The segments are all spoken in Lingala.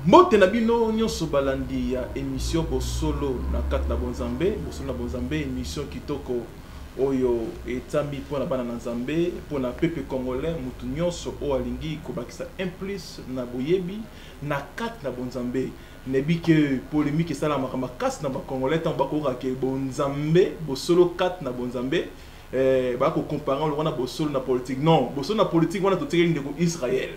Mbote na bino nyonso balandi ya émission Bosolo na kati na Bonzambe, Bosolo na Bonzambe, émission kitoko oyo etambi mpo na bana na Nzambe, mpo na peuple congolais, mutu nyonso oyo alingi kobakisa un plus na boyebi na kati na Bonzambe. Nayebi ke polémique esalamaka makasi na ba congolais ntango bakoyoka ke Bonzambe, bosolo kati na Bonzambe, bakocomparer wana bosolo na politique. Non, bosolo na politique wana totikeli ndeko Israël.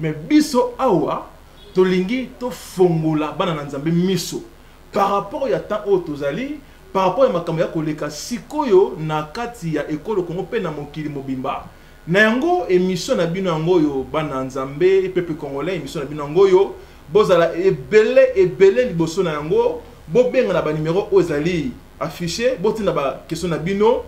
Mais biso awa tolingi tofongola bana na Nzambe miso par rapport ya temps oyo tozali, par rapport ya makambo ya koleka sikoyo na kati ya ekolo Kongo mpe na mokili mobimba. Na yango émission na bino yango oyo, bana Nzambe, peuple congolais, émission na bino yango oyo, bozala ebele ebele liboso na yango, bobenga na banimero oyo ezali affiché, botinda baquestion na bino.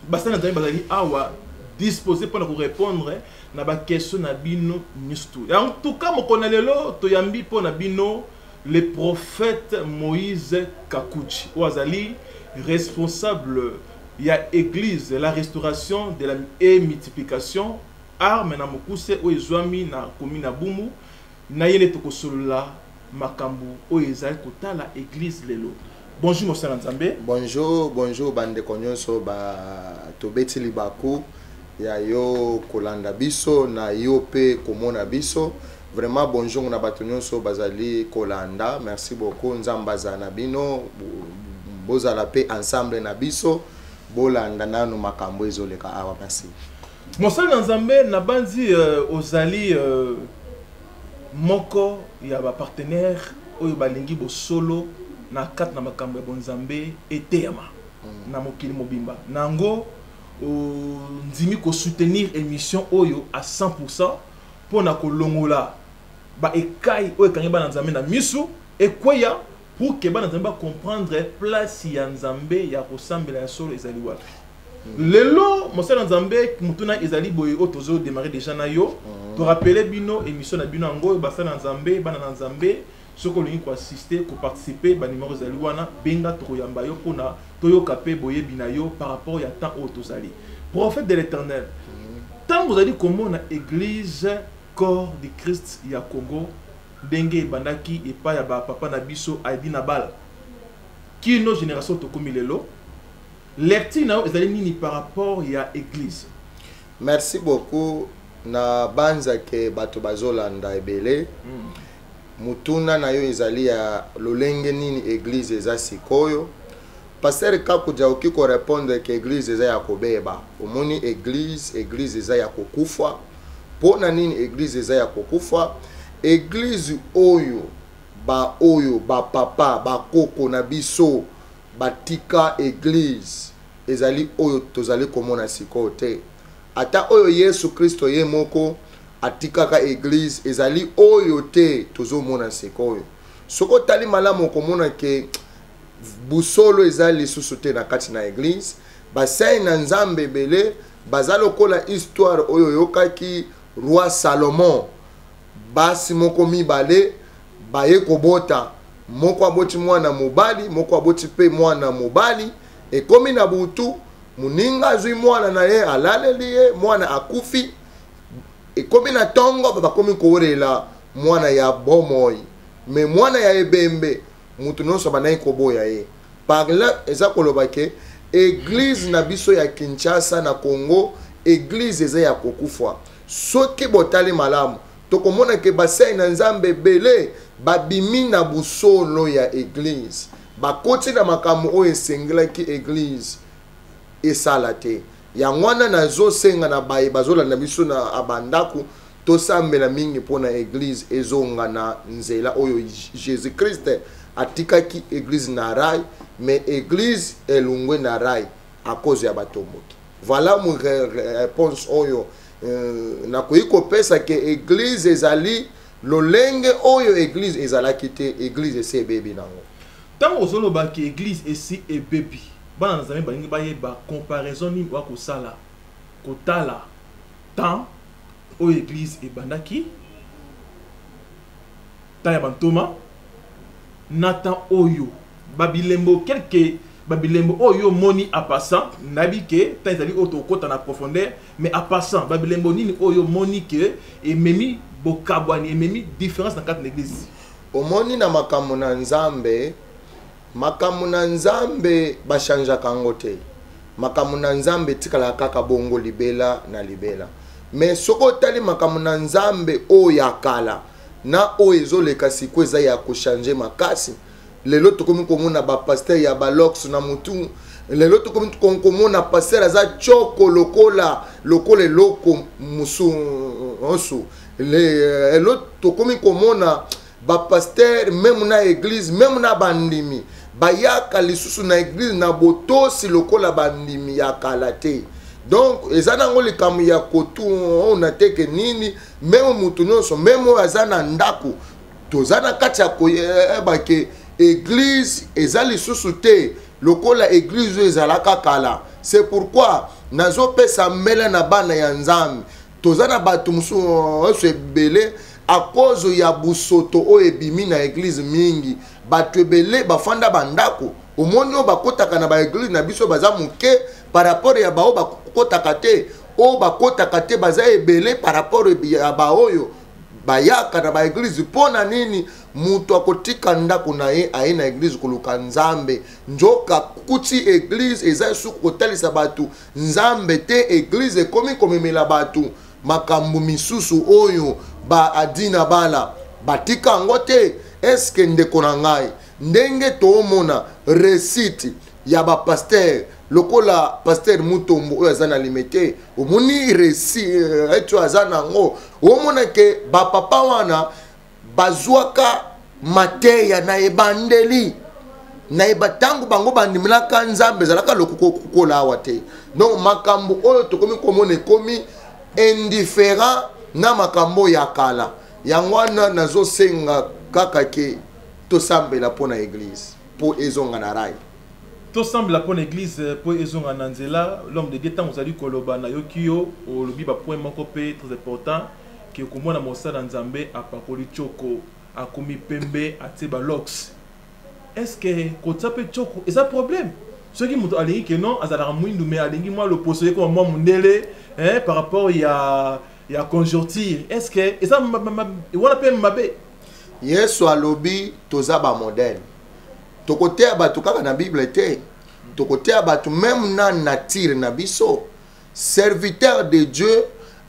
Basali na Nzambe bazali awa disposé mpona korépondre na baquestion na bino nyonso tu. En tout cas, mokolo na lelo toyambi mpo na bino le prophète Moïse Kakuji, oyo azali responsable ya église La Restauration de la et Multiplication, arme na mokuse, oyo ezwami na commune ya Bumbu. Na ye nde tokosolola makambo oyo ezali kotala église lelo. Bonjour, mosala Nzambe. Bonjour, bonjour bandeko nyonso ba tobeti libaku ya yo kolanda biso na yo mpe komona biso. Vraiment, bonjour na bato nyonso bazali kolanda. Merci beaucoup. Nzambe azala na bino, bozala mpe ensemble na biso, bolanda nanu makambo ezoleka awa. Merci. Mosali na Nzambe, nabanzi ozali moko ya bapartenaire oyo balingi bosolo na kati na makambo ya bonzambe eteyama na mokili mobimba. Na yango ondimi kosoutenir émission oyo à 100% mpona kolongola baekai oyo ekangi bana Nzambe na misu ekweya, pour que bana Nzambe bacomprendre place ya Nzambe ya kosambela ya solo ezali wapi lelo. Mosala na Nzambe, mutuna ezali boye oyo tozodémarrer déjà na yo. Torappeler bino émission na bino yango oyo, basala na Nzambe, bana na Nzambe. Soki olingi koassister, koparticiper, banimero ezali wana, benga, tokoyamba yo mpona toyoka mpe boyebi na yo par rapport ya temps oyo tozali. Prophète de l'Éternel, ntango ozali komona église Corps du Christ ya Congo ndenge ebandaki epai ya bapapa na biso Aidini Abala kino génération tokomi lelo, lecture na yo ezali nini par rapport ya église? Merci beaucoup. Na banza ke bato bazolanda ebele. Mutuna na yo ezali ya lolenge nini église eza sikoyo. Pasteur Kakuja, okoki korépondre ke église eza ya kobeba. Omoni église, église eza ya kokufa. Mpo na nini église eza ya kokufa? Église oyo baoyo bapapa bakoko na biso batika, église ezali oyo tozali komona sikoyo te. Ata oyo Yesu Kristo ye moko atikaka église ezali oyo te tozomona sikoyo. Soki otali malamu, okomona ke busolo eza lisusu te na kati na église. Basali na Nzambe ebele baza lokola histoire oyo oyokaki roi Salomon, basi moko mibale baye kobota, moko aboti mwana mobali, moko aboti mpe mwana mobali. Ekomi na butu, moninga azwi mwana na ye, alaleli ye, mwana akufi. Ekomi na ntongo, bakomi kowelela mwana ya bomoi, mais mwana ya ebembe, moto nyonso abandaki koboya ye. Par là eza koloba ke église na biso ya Kinshasa, na Congo, église eza ya kokufa. Soki botali malamu, tokomona ke basali na Nzambe ebele babimi na busolo ya église, bakoti na makambo oyo esengelaki église esala te. Yango wana nazosenga na baye bazolanda biso na bandako, tosambela mingi mpona église ezonga na nzela oyo Jésus Christ atikaki église na rail. Mais église elongwe na rail à cause ya batomboki. Voilà mo réponse oyo nakoki kopesa ke église ezali lolenge oyo église ezalaki te. Église esi ebebi nango. Ntango ozolobaki église esi ebebi, bana na Nzambe balingi bayeba comparaison nini oya kosala, kotala temps oyo église ebandaki, temps ya bantoma, na temps oyo babilembo, quelque babilembo oyo omoni en passant. Nayebi ke temps ezali oyo tokokɔta na profondeur, mais en passant, babilembo nini oyo omoni ke ememi Bokabwani ememi différence na kati na église. Omoni, na makambo na Nzambe, makambo na Nzambe bachangeaka yango te. Makambo na Nzambe etikalaka kaka bongo libela na libela. Mais soki otali makambo na Nzambe oyo ya kala na oyo ezoleka sikoyo, eza ya kochanger makasi. Lelo tokomi komona bapasteur ya balocks na mutu. Lelo tokomi komona pasteur aza tioko lokola eloko mosusu. Lelo tokomi komona bapasteur, même na église, même na bandimi, bayaka lisusu na église na botosi lokola bandimi ya kala te. Donc eza nango likambo ya kotuna te ke nini. Même motu nyonso, même oyo aza na ndako, toza na kati ya koyeba ke église eza lisusu te lokola église oyo ezalaka kala. C'est pourquoi nazopesa mbela na bana ya Nzambe. Toza na bato mosusu ebele, à cause ya busoto oyo ebimi na église mingi, bato ebele bafanda bandako. Omoni, oyo bakotaka na baéglise na biso baza moke par rapport ya baoyo bakotaka te. Oyo bakotaka te baza ebele par rapport ya baoyo bayaka na baéglise. Mpo na nini moto akotika ndako na ye, aye na église koluka Nzambe, nzoka kuti église eza suku kotalisa bato Nzambe te? Église ekomi komemela bato makambo misusu oyo baadina bala batika yango te. Eske, ndeko na ngai, ndenge toomona réussite ya bapasteur lokola pasteur Mutombo oyo aza na Limete, omoni réussite oyo aza nango, omona ke bapapa wana bazwaka mateya na ebandeli na yeba ntango bango bandimelaka Nzambe, ezalaka lokola awa te. Donc makambo oyo tokomi komona ekomi indifférent na makambo ya kala. Yango wana nazosenga kaka ke tosambela mpo na église, mpo ezonga na rail. Tosambela mpo na église, mpo ezonga na nzela. L'homme de Dieu, ntango ozali koloba, nayoki yo olobi bapoint moko mpe très important ke komona mosala Nzambe apakoli tioko, akomi pembe, atie balocks. Est ce que kotia mpe tioko eza problème? Soki moto alingi ke non, azalaka mwindu mais alingi mwa loposo ye koma mwa mondele, hein, par rapport ya conjoncture, est ce que eza wana mpe mabe? Yesu alobi toza bamodèle. Tokoteya bato kaka na Bible te, tokoteya bato même na nature na biso. Serviteur de Dieu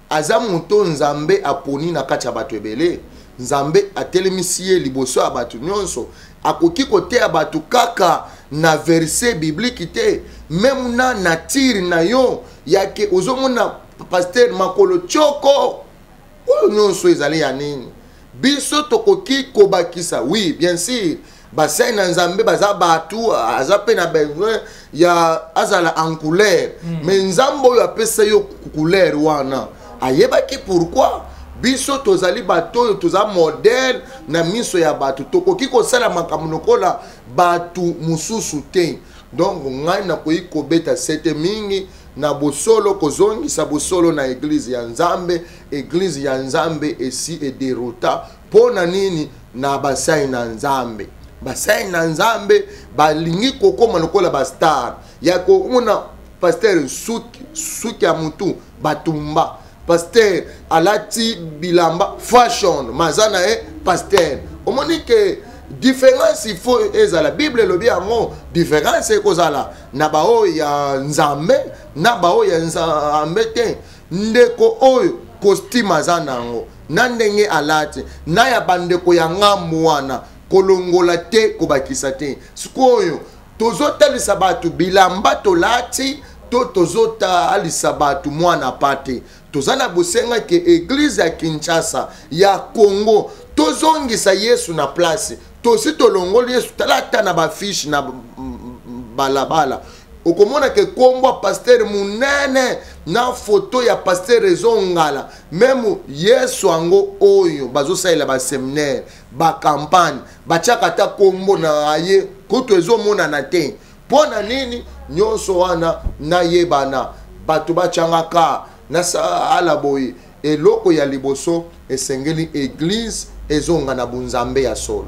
aza moto Nzambe aponi na kati ya bato ebele. Nzambe atelemisi ye liboso ya bato nyonso. Akoki koteya bato kaka na verset biblique te, même na nature na yo yake. Ozomona pasteur makolo tioko, oyo nyonso ezali ya nini? Biso tokoki kobakisa, oui, bien sûr, basali na Nzambe baza bato, aza mpe na besoin ya azala en couleur. Mais Nzambe oyo apesa yo couleur wana ayebaki pourquoi. Biso tozali bato oyo toza modèle na miso ya bato. Tokoki kosala makambo lokola bato mosusu te. Donc ngai nakoki kobeta sete mingi na bosolo, kozongisa bosolo na église ya Nzambe. Église ya Nzambe esi edérouta. Mpo na nini? Na basali na Nzambe, basali na Nzambe balingi kokóma lokola bastar ya komona pasteur suki, suki ya mutu batumba, pasteur alati bilamba fashion, maza na ye pasteur. Omoni ke différence, il faut ezala. Bible elobi yango, différence ekozala na baoyo ya Nzambe na baoyo ya Nzambe te. Ndeko oyo costume aza nango na ndenge alati na ya bandeko ya ngambu wana, kolongola te, kobakisa te. Sikoyo tozotalisa bato bilamba tolati to tozotalisa bato mwana pa te. Toza na bosenga ke église ya Kinshasa, ya Congo, tozongisa Yesu na place. Tosi tolongoli Yesu. Tala ata na baaffiche na balabala, okomona ke kombo ya pasteur monene na foto ya pasteur ezongala. Même Yesu yango oyo bazosalela baséminaire, bacampagne, batiaka ata kombo na ye kutu ezomonana te. Mpo na nini nyonso wana? Nayebana, bato batiangaka nasala boye. Eloko ya liboso esengeli, église ezonga na bunzambe ya solo.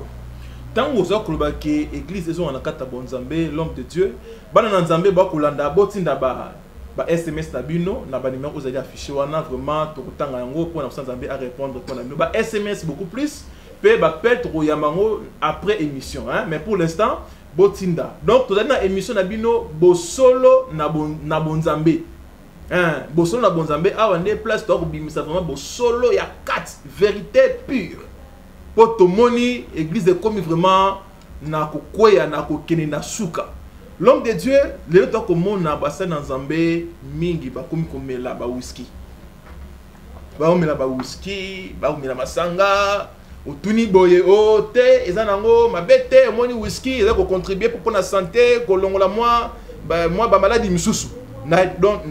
Ntango oza koloba ke église ezonga na kati ya bonzambe, l'homme de Dieu, bana na Nzambe bakolanda, botinda ba Ba SMS na bino na ba numéro ozali affiché wana, vraiment tokotanga yango mpona kosala Nzambe a répondre mpona bino. Ba SMS beaucoup plus mpe baappel tokoyamba yango après émission, hein? Mais pour l'instant botinda. Donc tozali na émission na bino Bosolo na Bonzambe, hein? Bosolo na Bonzambe, awa nde place tokobimisa vraiment bosolo ya kati, vérité pure, mpo tomoni église ekomi vraiment na kokweya, na kokende na suka. L'homme de Dieu, lelo tokomona basali na Nzambe mingi bakomi komela bawhisky, bakomela bawhisky, bakomela masanga. Otuni boye o te, eza nango mabe te. Omoni, whisky eza kocontribue mpo na santé, kolongola mwa bamaladi misusu. Donc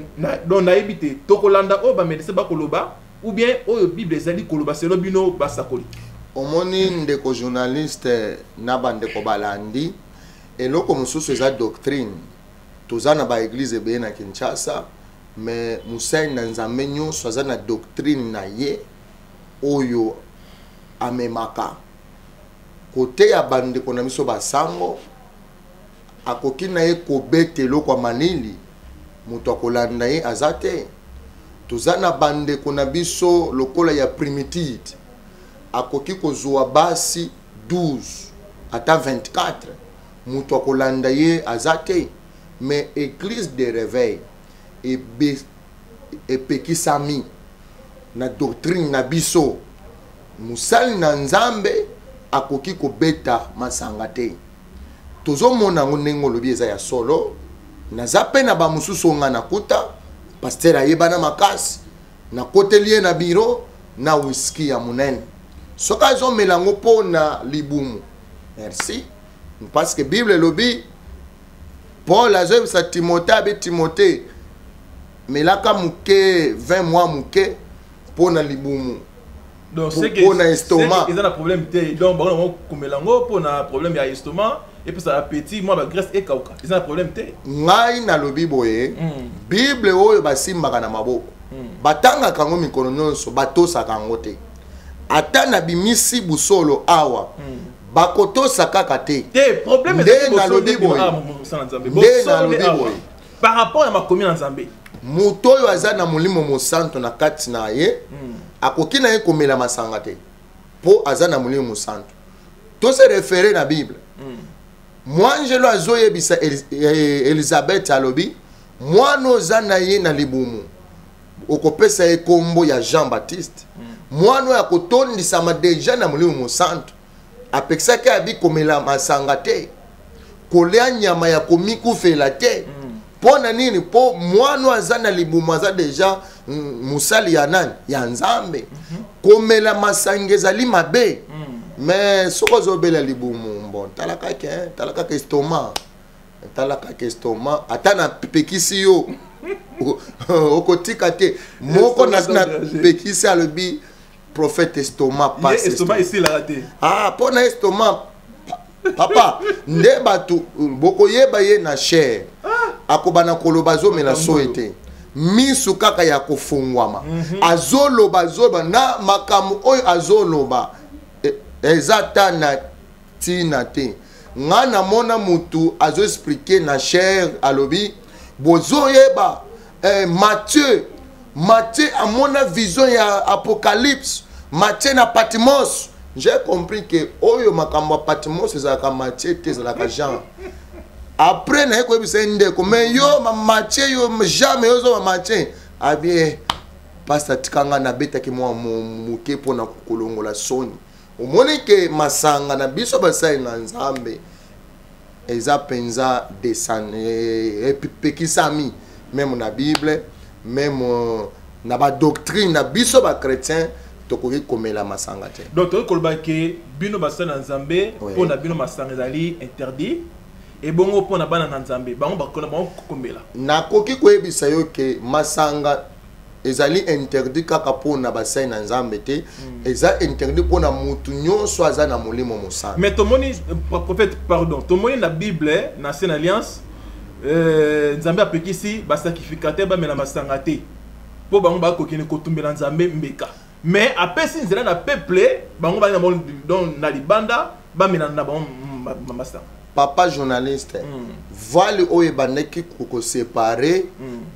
nayebi te, tokolanda oyo bamédecin bakoloba ou bien oyo Bible ezali koloba selo bino basakoli? Omoni, ndeko journaliste na bandeko balandi, eloko mosusu eza doctrine. Toza na baéglise ebele na Kinshasa, mais mosali na Nzambe nyonso aza na doctrine na ye oyo amemaka. Koteya bandeko na biso basango, akoki na ye kobeta eloko ya malili, moto akolanda ye aza te. Toza na bandeko na biso lokola ya primitive, akoki kozwa basi 12 ata 24, moto akolanda ye aza te. Mais église de réveil epekisami na doctrine na biso. Mosali na Nzambe akoki kobeta masanga te. Tozomona yango ndenge olobi, eza ya solo. Naza mpe na bamosusu oyo ngai nakuta pasteur ayebana makasi, nakoteli ye na biro na whisky ya monene. Soki azomela yango mpo na libumu, merci, parce que Bible elobi, Paul azoyebisa Timote, abi: "Timote, melaka moke 20 mois moke mpo na libumu." Donc mpo na estomac. Eza na problème te. Donc bango nango komela yango mpo na problème ya estomac, epesa appétit, mwa bagraisse ekauka, eza na problème te. Ngai nalobi boye: Bible oyo basimbaka na maboko, batangaka yango mikolo nyonso, batosaka yango te. Ata nabimisi busolo awa, bakotosa kaka te. Te, problème Nde nalobi boye. Nde nalobi boye. Par rapport ya makomi na Nzambe. Moto oyo aza na Molimo Mosanto na kati na ye akoki na ye komela masanga te, mpo aza na Molimo Mosanto. Tose référer na Bible. Mwanjelo azoyebisa Elizabeth, alobi: "Mwana oza na ye na libumu, okopesa ye nkombo ya Jean Baptiste." Mwana oyo akotondisama déjà na Molimo Mosanto, apekisaki, abi komela masanga te, kolia nyama ya komikufela te. Mpo na nini? Mpo mwana oyo aza na libumu aza déjà mosali ya nani? Ya Nzambe. Komela masanga ezali mabe. Mais soki ozobela libumu, bon, tala kaka, hein, tala kaka estomac, tala kaka estomac. Ata napekisi yo, okotika te. Moko napekisi, alobi: "Prophète, estomac." Ye passe. Estomac esilaka te. Ah, mpo na estomac, papa, nde bato bokoyeba ye na chair. Akobana koloba, azomela soyi te, misu kaka ya kofungwama, azoloba, azoloba na makambo oyo azoloba eza ta na ntina te. Nga namona mutu azoexpliquer na chair, alobi: "Bozoyeba, Matthieu amona vision ya Apocalypse, Matthieu na Patmos." J'ai compris que oyo makambo ya Patmos ezalaka Matthieu te, ezalaka Jean. Après naye koyebisa ye: "Ndeko, mais yo Matthieu, yo Jean, mais yo ozoba Matthieu." Abie: "Pasteur, tika nga nabetaki mwa moke mpona kolongola soni." Omoni ke masanga na biso basali na Nzambe eza mpenza epekisami, même na Bible, même na badoctrine na biso bachrétien, tokoki komela masanga te. Donc tokoki koloba ke bino basali na Nzambe, mpo na bino masanga ezali interdit. Ebongo mpo na bana na Nzambe, bango bakona bango komela? Nakoki koyebisa yo ke masanga ezali interdit kaka mpona basali na Nzambe te. Eza interdit mpona mutu nyonso aza na Molimo Mosantu. Mais tomoni, prophète, pardon, tomoni na Bible, na Ancienne Alliance, Nzambe apekisi basacrificateur bamela masanga te, mpo bango bakokende kotumbela Nzambe mbeka. Mais apesi nzela na peuple, bango bali na bango, donc na libanda, bamela na bango masanga. Papa journaliste, voile oyo ebandaki koséparer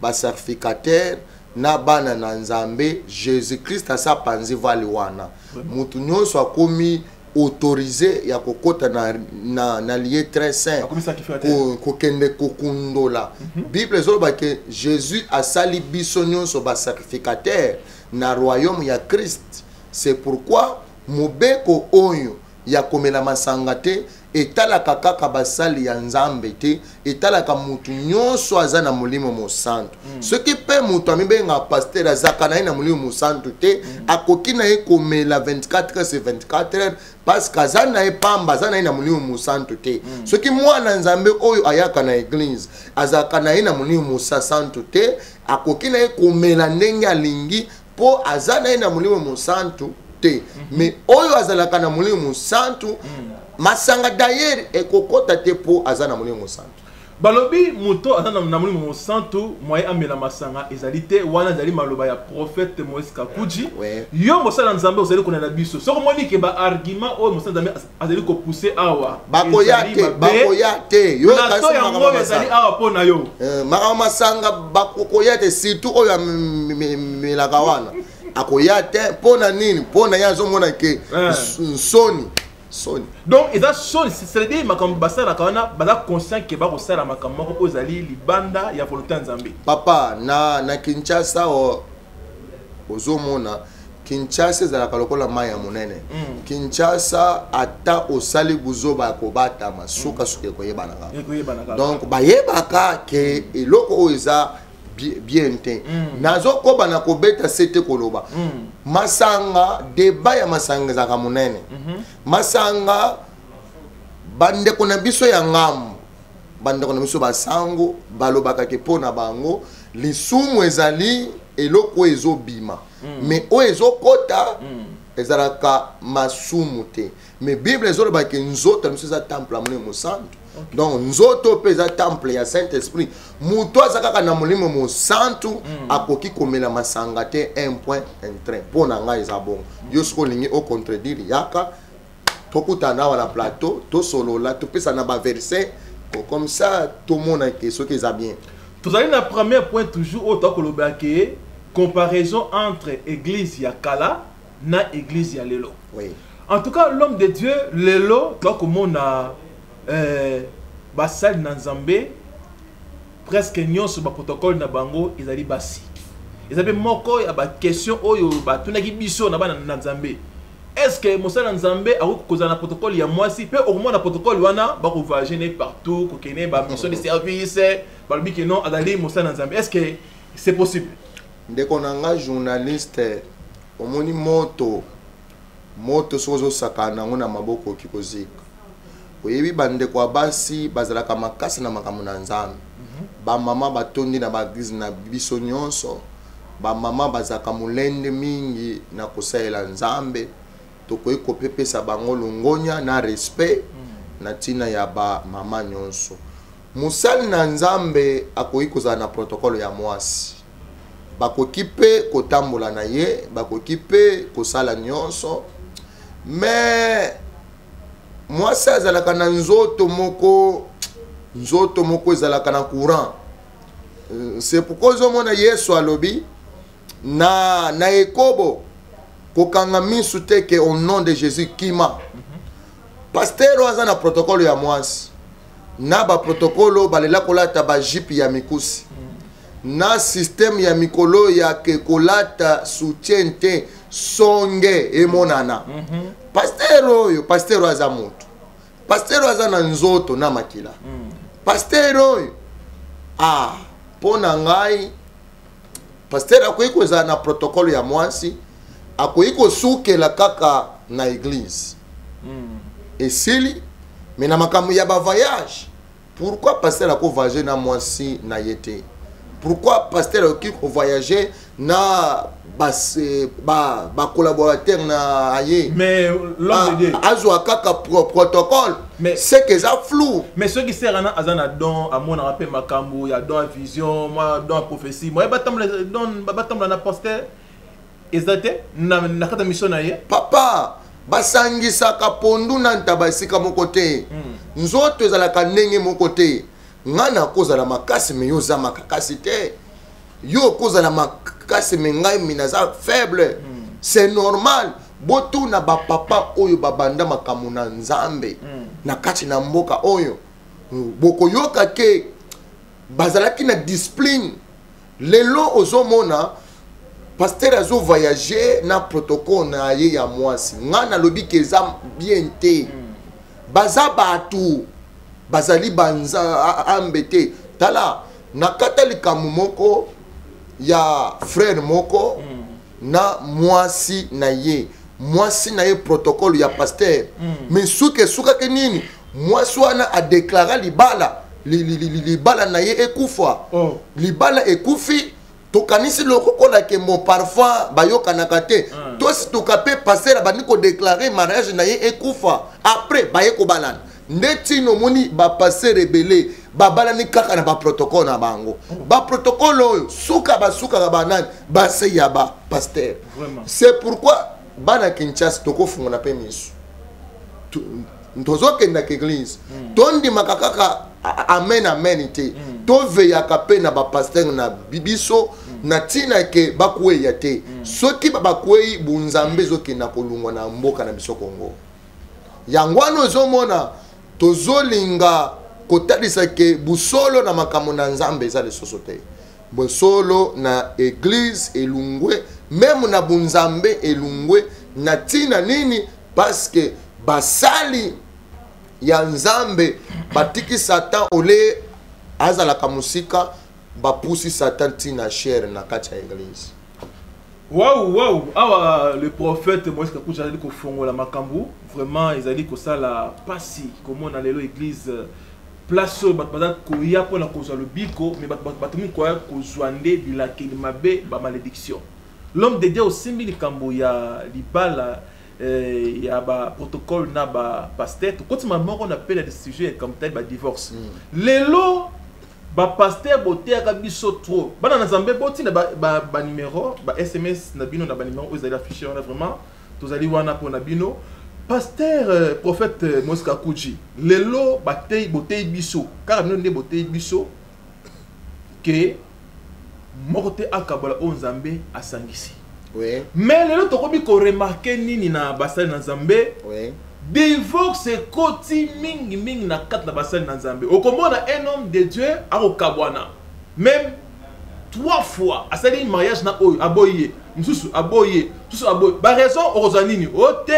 basacrificateur na bana na Nzambe, Jésus Christ asa apanzi voile wana. Motu nyonso akomi autorisé ya kokɔta na lieu très saint. Akomi sacrificateur. Kokende kokundola. Bible ezoloba ke Jésus asali biso nyonso basacrificateur na royaume ya Christ. C'est pourquoi mobeko oyo ya komela masanga te etalaka kaka basali ya Nzambe te, etalaka mutu nyonso aza na Molimo Mosantu. Soki mpe moto amibenga pasteur, azalaka na ye na Molimo Mosantu te, akoki na ye komela 24 heures sur 24 heures, parce que aza na ye pamba, aza na ye na Molimo Mosantu te. Soki mwana Nzambe oyo ayaka na église azalaka na ye na Molimo Mosantu te, akoki na ye komela ndenge alingi, mpo aza na ye na Molimo Mosantu te. Mais oyo azalaka na Molimo Mosantu, masanga d'ailleurs ekokɔta te, mpo aza na Molimo Mosantu. Balobi moto aza na Molimo Mosantu, moye amela masanga ezali te. Wana ezali maloba ya prophète Moïse Kakuji. Yo mosala na Nzambe ozali kolanda biso, soki omoni ke baargument oyo mosala Nzambe azali kopousser awa Bakoya ezali te. mabe, Bakoya te. Yo plateau kasi yango makambo oyo ezali masanga. awa mpo na yo. Makambo masanga, bakokoya te, surtout oyo amelaka wana akoya te. Mpo na nini? Mpo na ye azomona ke nsoni, soni. Donc eza soni, c'est-à-dire makambo basalaka wana, baza conscient ke bakosala makambo moko oyo ezali libanda ya volonté ya Nzambe. Papa, na Kinshasa, ozomona Kinshasa ezalaka lokola mai ya monene. Kinshasa, ata osali buzoba ya kobatama, sukasuka ekoyebana kaka. Ekoyebana kaka. Donc bayebaka ke eloko oyo eza bien te. Nazokoba na kobeta se te, koloba masanga, débat ya masanga ezalaka monene. Masanga, bandeko na biso ya ngambo, bandeko na biso basango balobaka ke mpo na bango lisumu ezali eloko oyo ezobima, mais oyo ezokɔta ezalaka masumu te. Mais Bible ezoloba ke nzoto na biso eza temple ya Molimo Mosantu. Donc nzoto mpe eza temple ya Saint Esprit. Moto aza kaka na Molimo Mosantu akoki komela masanga te, un point, un trait. Mpo na ngai eza bongo. Yo soki olingi ocontredire, yaka tokutana awa na plateau, tosolola, topesa na baverset, comme ça tomona ke soki eza bien. Tozali na premier point toujours oyo tokolobela ke comparaison entre église ya kala na église ya lelo. En tout cas, l'homme de Dieu, lelo tokomona basali na Nzambe presque nyonso, baprotocole na bango ezali basi. Eza mpe moko ya baquestion oyo batunaki biso na bana na Nzambe: est ce que mosali na Nzambe akoki kozala na protocole ya mwasi? Mpe okomona protocole wana bakovoyage ne partout, kokende bamission de service, balobi ke non, azali mosali na Nzambe. Est ce que c'est possible? Ndeko na nga journaliste, omoni moto, moto soki ozosakana nango na maboko, okoki kozika. Oyebi, bandeko ya basi bazalaka makasi na makambo na Nzambe. Bamama batondi na baeglise na biso nyonso. Bamama bazalaka molende mingi na kosalela Nzambe. Tokoki kopepesa bango longonya na respect na ntina ya bamama nyonso. Mosali na Nzambe akoki kozala na protocole ya mwasi, bakoki mpe kotambola na ye, bakoki mpe kosala nyonso, mais mwasi azalaka na nzoto moko, nzoto moko ezalaka na courant. C'est pourquoi ozomona Yesu alobi na ekobo kokanga misu te ke au nom de Jésus kima. Pasteur oyo aza na protocole ya mwasi, na baprotocole oyo balela kolata bajupe ya mikusi, na système ya mikolo ya ke kolata soutien te, songe emonana, pasteur oyo, pasteur oyo aza moto, pasteur oyo aza na nzoto na makila. Pasteur oyo, ah, mpo na ngai, pasteur akoki kozala na protocole ya mwasi, akoki kosukela kaka na église, esili. Mais na makambo ya bavoyage, pourquoi pasteur akovoyage na mwasi na ye te? Pourquoi pasteur akoki kovoyage na bacollaborateur na ye? Mais l'homme de Dieu, Azwa kaka protocole. C'est que eza flou. Mais soki sœur wana aza na don, amonaka mpe makambo ya don ya vision, mwa don ya prophétie, moye batambola don, batambola na pasteur eza te na kati ya mission na ye? Papa, basangisaka pondu na ntaba esika moko te. Nzoto ezalaka ndenge moko te. Ngai nakozala makasi, mais yo oza makasi te. Yo okozala makasi, mais ngai mi naza faible. C'est normal. Botuna bapapa oyo babanda makambo na Nzambe na kati na mboka oyo, bokoyoka ke bazalaki na discipline. Lelo ozomona pasteur azovoyage na protocole na ye ya mwasi. Ngai nalobi ke eza bien te. Baza bato, bazali banzambe te. Tala, nakata likambo moko ya frère moko na mwasi na ye. Mwasi na ye, protocole ya pasteur. Mais soki esukaki nini? Mwasi wana adeklara libala, libala na ye ekufa. Oh. Libala ekufi. Tokanisi lokola ke mo parfois bayokanaka te. Tosituka mpe pasteur abandi kodéclarer mariage na ye ekufa. Après baye kobalana. Nde ntina omoni bapasteur ebele babalani kaka na baprotocole na bango. Baprotocole oyo suka basukaka banani? Base ya bapasteur. C'est pourquoi bana Kinshasa, tokofungola mpe miso. Tozokendaka église, tondimaka kaka amen amen te. Toveyaka mpe na bapasteur na biso na ntina ke bakweya te. Soki bakwei, bunzambe ezokenda kolungwa na mboka na biso Kongo. Yango wana ozomona tozolinga kotalisa ke busolo na makambo na Nzambe eza lisusu te. Bosolo na église elungwe, même na bunzambe elungwe. Na ntina nini? Parce que basali ya Nzambe batiki Satan ole azalaka mosika, bapusi Satan ntina chere na kati ya église. Waouh, waouh! Awa le prophète Moïse Kakuji azali kofongola makambo. Vraiment ezali kosala pasi komona lelo église, place oyo bato baza koya mpona kozwa lobiko, mais bato mingi koya kozwa nde bilakeli mabe, bamalédiction. L'homme de Dieu, osimbi likambo ya libala, ya baprotocole na bapasteur. Tokotima moko na mpe na sujet ya likambo tali badivorce. Lelo bapasteur boteyaka biso trop. Bana na Nzambe, botinda banimero, ba SMS na bino na banimero oyo ezali affiché wana. Vraiment tozali wana mpona bino. Pasteur, prophète Moïse Kakuji, lelo batei, botei biso kaka bino nde botei biso ke moko te akabola oyo Nzambe asangisi. Mais lelo tokomi koremarquer nini na basali na Nzambe? Divorce ekoti mingimingi na kati na basali na Nzambe. Okomona un homme de Dieu akokabwana même trois fois. Asali mariage na oyo, aboyi ye, mosusu aboyi ye, mosusu aboyi. Baraison okozwa nini? O te,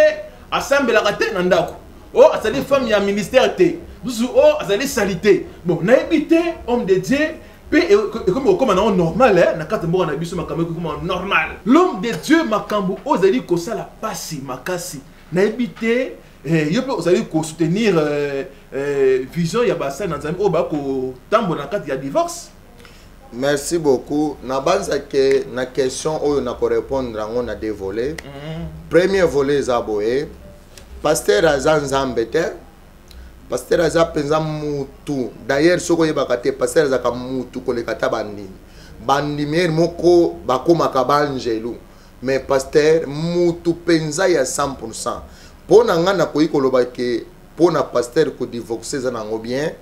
asambelaka te na ndako, o azali femme ya ministère te, mosusu o azali sali te. Bon, nayebi te, homme de Dieu, mpe ekomi kokóma nango normal, eh, na kati ya mboka na biso makambo ekokóma normal. L'homme de Dieu, makambo oyo ezali kosala pasi makasi. Nayebi te, yo mpe ozali kosoutenir vision ya basali na Nzambe oyo bakotambola na kati ya divorce? Merci beaucoup. Nabanza ke na question oyo nakorépondre yango na deux volets. Premier volet eza boye: pasteur aza Nzambe te. Pasteur aza mpenza mutu. D'ailleurs, soki oyebaka te, pasteur azalaka mutu koleka ta bandimi. Bandimi ere moko bakomaka banjelu, mais pasteur mutu mpenza ya 100. Mpo na ngai, nakoki koloba ke mpo na pasteur, kodivorce eza nango bien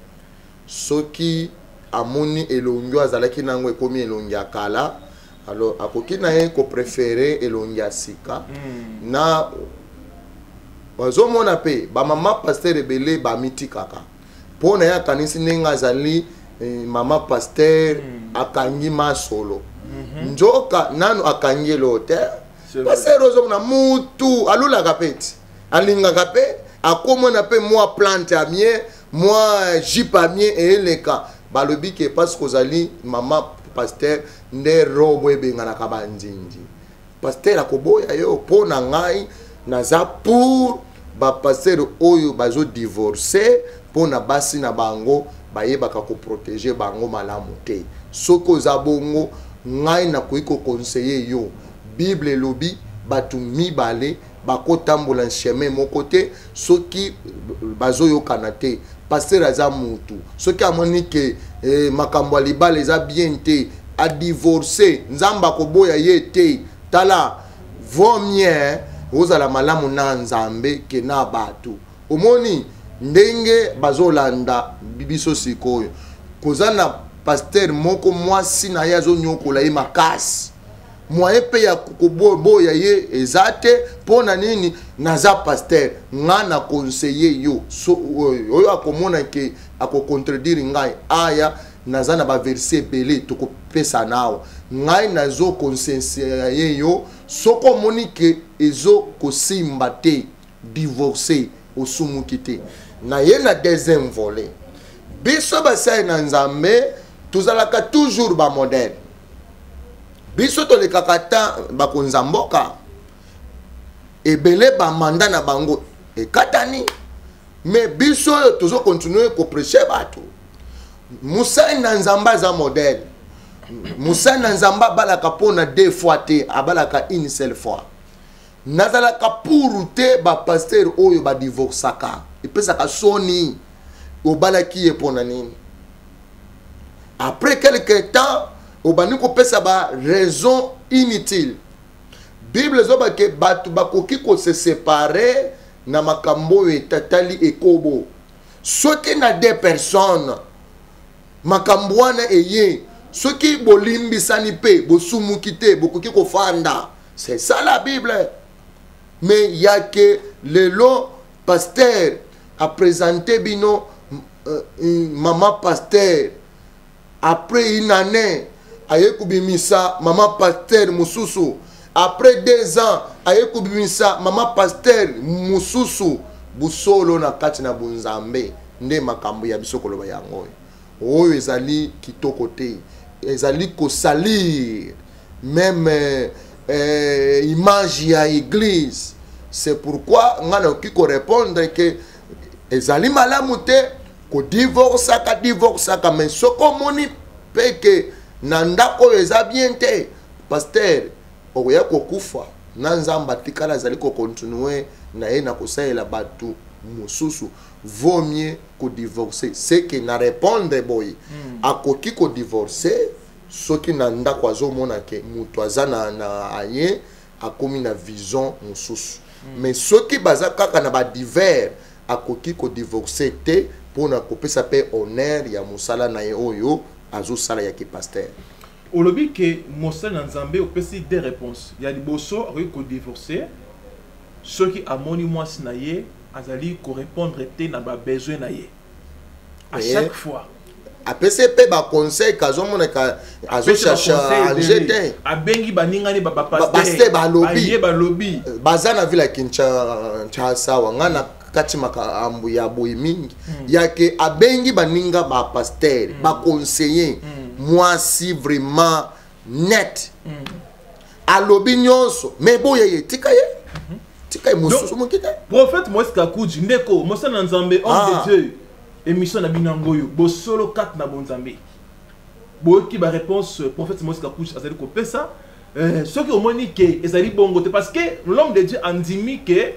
soki amoni elongi oyo azalaki nango ekomi elongi ya kala. Alors akoki na ye kopréférer elongi ya sika. Na bazomona mpe bamama pasteur ebele bamitikaka mpo na ye, akanisi ndenge azali mama pasteur, akangi masolo. Nzoka nanu akangi elo te. C'est vrai. Pasteur ozomona mutu alulaka mpe ti alingaka mpe akomona mpe mwa plante ya mie, mwa jupe ya mie eyeleka. Balobi ke parce que ozali mama pasteur nde robo ebenganaka banzinzi. Pasteur akoboya yo. Mpo na ngai, naza pour bapasteur oyo bazodivorce mpo na basi na bango bayebaka koprotéger bango malamu te. Soki oza bongo, ngai nakoki koconseiller yo. Bible elobi bato mibale bakotambola chemin moko te soki bazoyokana te. Pasteur aza mutu. Soki amoni ke makambo ya libala eza bien te, adivorce. Nzambe akoboya ye te. Tala, vaut mieux ozala malamu na Nzambe ke na bato. Omoni Ndenge bazolanda biso sikoyo, koza na pasteur moko mwasi na ye azonyokola ye makasi, moyen mpe ya koboya ye eza te. Mpo na nini? Naza pasteur, nga na conseiller yo. So, oyo akomona ke akocontredire ngai, aya, naza na baverset ebele tokopesa na awa. Ngai nazoconseiller yo, soki omoni ke ezokosimba te, divorce, osumuki te. Na ye na deuxième volet, biso basali na Nzambe tozalaka toujours bamodèle. Biso tolekaka ta bakonza mboka ebele, bamanda na bango ekatani, mais biso oyo tozocontinuer koprêcher bato. Mosali na Nzambe aza modèle. Mosali na Nzambe abalaka mpona deux fois te, abalaka une seule fois. Nazalaka pour te bapasteur oyo badivorçaka, epesaka soni. Obalaki ye mpona nini? Après quelque temps obandi kopesa baraison inutile. Bible ezobake bato bakoki kose séparer na makambo oyo etatali ekobo. Soki na deux personnes makambo wana eye, soki bolimbisani mpe bosumuki te, bokoki kofanda. C'est ça la Bible. Mais yake lelo pasteur aprésente bino mama pasteur, après une année aye kobimisa mama pasteur mosusu, après 2 ans aye kobimisa mama pasteur mosusu. Bosolo na kati na bonzambe nde makambo ya biso koloba yango oyo. Oyo ezali kitoko te, ezali kosalir même image ya église. C'est pourquoi nga nakoki korépondre ke ezali malamu te kodivorçaka, divorçaka. Mais soki omoni mpe ke na ndako oyo eza bien te, pasteur, okoya kokufa na Nzambe atikala azali kocontinuer na ye na kosalela bato mosusu. Vaut mieux kodivorcer. C'est que na répondre boye, akoki kodivorcer soki na ndako azomona ke moto aza na aye akomi na vision mosusu. Mais soki baza kaka na badivers, akoki kodivorcer te, mpona kopesa mpe honneur ya mosala na ye oyo azosala ya kipasteur. Olobi ke mosali na Nzambe, opesi deux réponses. Ya liboso, akoki kodivorcer soki amoni mwasi na ye azali korépondre te na babesoin na ye à chaque fois. Apesi mpe baconseil, kazomonaka azocherche arranger te. Abengi baningani. Bapasteur balobi. Ye balobi. Baza na ville ya Kinshasa awa, ngai na kati makambo ya boye mingi, yake abengi baninga bapasteur, baconseiller mwasi vraiment net, alobi nyonso, mais boye ye tika ye, tika ye mosusu moki te. Prophète Moïse Kakuji, ndeko mosala na Nzambe, homme de Dieu, émission na bino yango oyo, Bosolo kati na bonzambe. Boyoki baréponse prophète Moïse Kakuji azali kopesa. Soki omoni ke ezali bongo te, parce que l'homme de Dieu andimi ke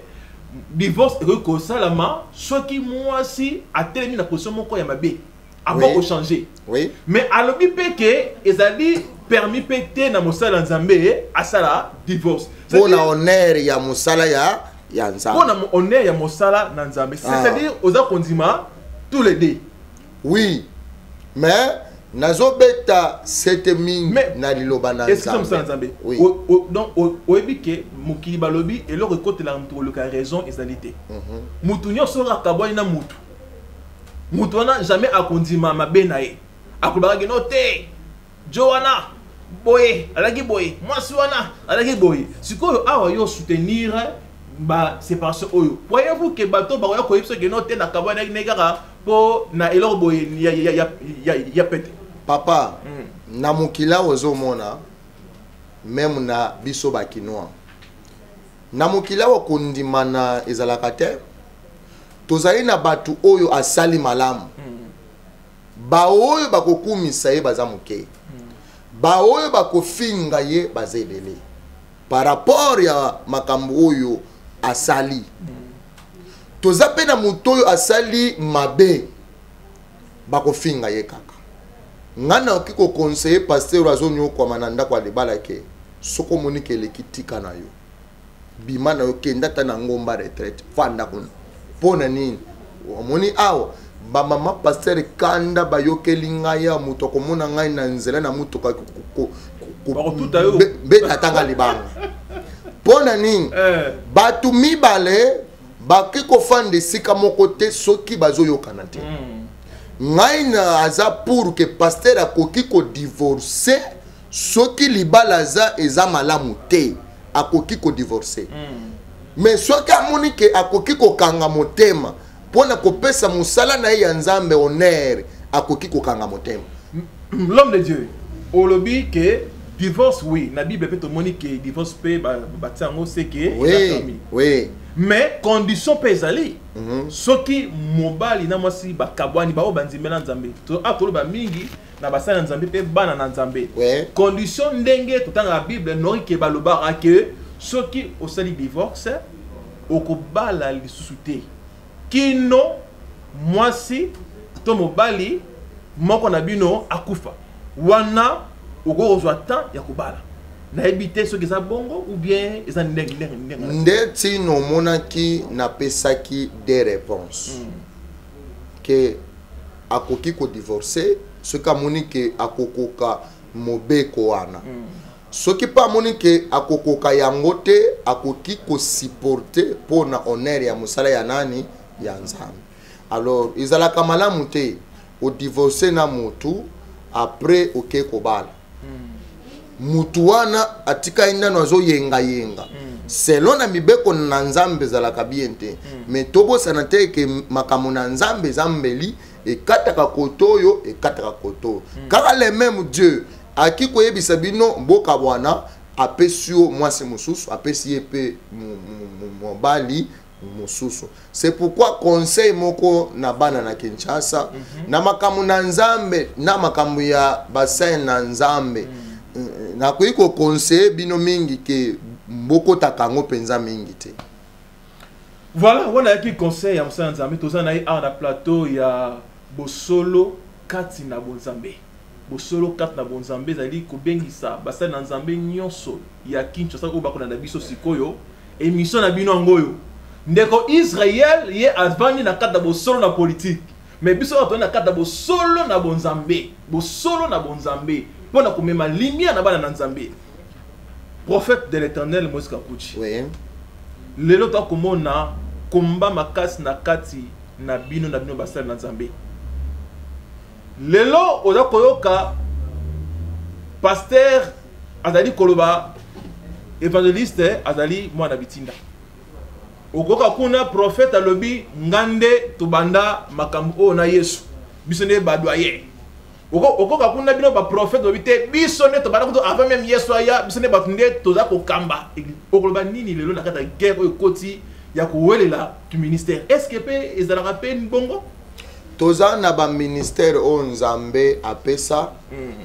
divorce ekoki kosalama soki mwasi atelemi na position moko ya mabe, abo kochanger. Mais alobi mpe ke ezali permis mpe te na mosala ya Nzambe asala divorce. Mpona honneur ya mosala ya Nzambe. Mpona honneur ya mosala na Nzambe. C'est-à-dire oza kondima tous les deux. Oui, mais nazobeta sete mingi na liloba na Excuse, mosala Nzambe. Oui. Donc oyebi ke mokili balobi eloko ekotelaka moto koluka raison ezali te. Motu nyonso oyo akabwani na mutu, motu wana jamais akondima mabe na ye. Akolobaka kino te jo wana boye alaki boye, mwasi wana alaki boye. Sikoyo awa yo soutenir baséparation oyo, croyez-vous ke bato bakoya koyebisa keno te nakabwani ne kaka mpo na eloko boye ya pete? Papa, na mokili awa ozomona, même na biso bakinois, na mokili awa kondimana ezalaka te. Tozali na bato oyo asali malamu, baoyo bakokumisa ye baza moke, baoyo bakofinga ye baza ebele par rapport ya makambo oyo asali. Toza mpe na moto oyo asali mabe, bakofinga ye kaka. Ngai nakoki koconseiller pasteur oyo azonyokwama na ndako ya libala ke soki omoni ke eleki, tika na yo, bima na yo, kenda ata na ngomba retraite, fanda kuna. Mpo na nini? Omoni awa bamama pasteur kanda bayokeli ngai ya moto akomona ngai na nzela na motuka beta atanga libanga. Mpo na nini? Bato mibale baki kofanda esika moko te soki bazoyokana te. Ngai na aza pour que pasteur akoki kodivorce soki libala aza eza malamu te, akoki kodivorce. Mais soki amoni ke akoki kokanga motema mpona kopesa mosala na ye ya Nzambe honneur, akoki kokanga motema. L'homme de Dieu, olobi ke divorce, oui, na Bible mpe tomoni ke divorce mpe batia yango se ke oui, oui. Mais condition mpe ezali. Soki mobali na mwasi bakabwani, bao bandimela Nzambe, toloba mingi na basali na Nzambe mpe bana na Nzambe, condition ndenge totangaka Bible noki ke balobaka ke soki osali divorce, okobala lisusu te kino mwasi to mobali moko na bino akufa, wana okoki kozwa temps ya kobala. Nayebi te soki eza bongo ou bien eza ndenge ndenge ndenge. Nde ntina omonaki napesaki des réponses ke akoki kodivorce soki amoni ke akokoka mobeko wana. Soki mpe amoni ke akokoka yango te, akoki kosupporte mpo na honneur ya mosala ya nani, ya Nzambe. Alors ezalaka malamu te odivorce na motu, après oke kobala mutu wana atikali nano azoyengayenga. Selon na mibeko na Nzambe ezalaka bien te. Mais tobosana te ke makambo na Nzambe eza mbeli ekataka koto oyo, ekataka koto oyo. Kaka le même Dieu aki koyebisa bino mboka wana, apesi yo mwasi mosusu, apesi ye mpe mobali mosusu. C'est pourquoi conseil moko na bana na Kinshasa, na makambo na Nzambe, na makambo ya basai na Nzambe, nakoki koconseille bino mingi ke bokotaka yango mpenza mingi te. Voilà, wana ayaki conseil ya mosala Nzambe. Toza na ye awa na plateau ya Bosolo kati na Bonzambe. Bosolo kati na Bonzambe ezali kobengisa basali na Nzambe nyonso ya Kinshasa oyo bakolanda biso sikoyo. Émission na bino yango oyo. Ndeko Israel ye avandi na kati ya bosolo na politique, mais biso oyo tozali na kati ya bosolo na bonzambe, bosolo na bonzambe mpo na komema lumière na bana na Nzambe. Prophète de l'Éternel Moïse Kakuchi, lelo tokomona komba makasi na kati na bino, na bino basali na Nzambe. Lelo oza koyoka pasteur azali koloba évangéliste azali mwana bitinda, okoyoka kuna prophète alobi nga nde tobanda makambo oyo na Yesu, biso nde badoye. Okoka kuna bino baprophète balobi te, biso nde tobanda kutu avant même Yesu aya, biso nde bato nde toza kokamba. Okoloba nini lelo na kati ya guerre oyo ekoti ya kowelela du ministère? Est ce que mpe ezalaka mpe bongo? Toza na baministère oyo Nzambe apesa.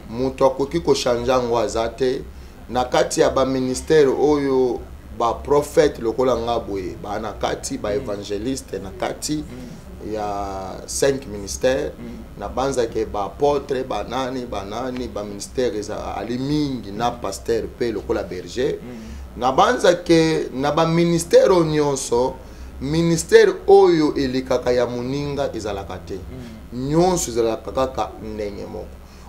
Moto akoki kochange yango aza te. Na kati ya baministère oyo, baprophète lokola nga boye baa na kati, baévangéliste na kati ya 5 ministère, nabanzaki baapôtre, banani banani, baministère eza ali mingi, na pasteur mpe lokola berger. Nabanzake na baministère oyo nyonso, ministère oyo elekaka ya moninga ezalaka te. Nyonso ezalaka kaka ndenge moko.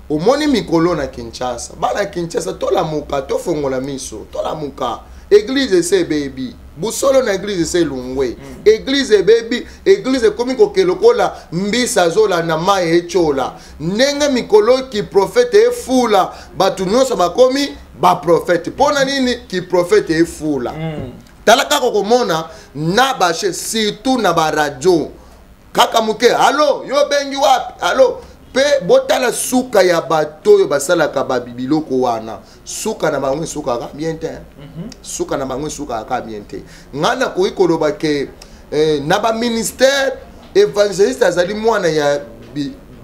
Omoni mikolo na Kinshasa, bana Kinshasa, tolamuka, tofongola miso, tolamuka. Église ese ebebi, busolo na église ese elungwe. Église ebebi, église ekomi koke lokola mbisa azolanda mai etyola. Ndenge mikolo kiprophète efula, bato nyonso bakomi baprophète. Mpo na nini kiprophète efula? Tala kaka komona na bachaîne, surtout na baradio, kaka moke: "Alo, yo obengi wapi? Alo." Mpe botala suka ya bato oyo basalaka babiloko wana, suka na bango esukaka bien te. Suka na bango esukaka bien te. Ngai nakoki koloba ke na baministère, évangéliste azali mwana ya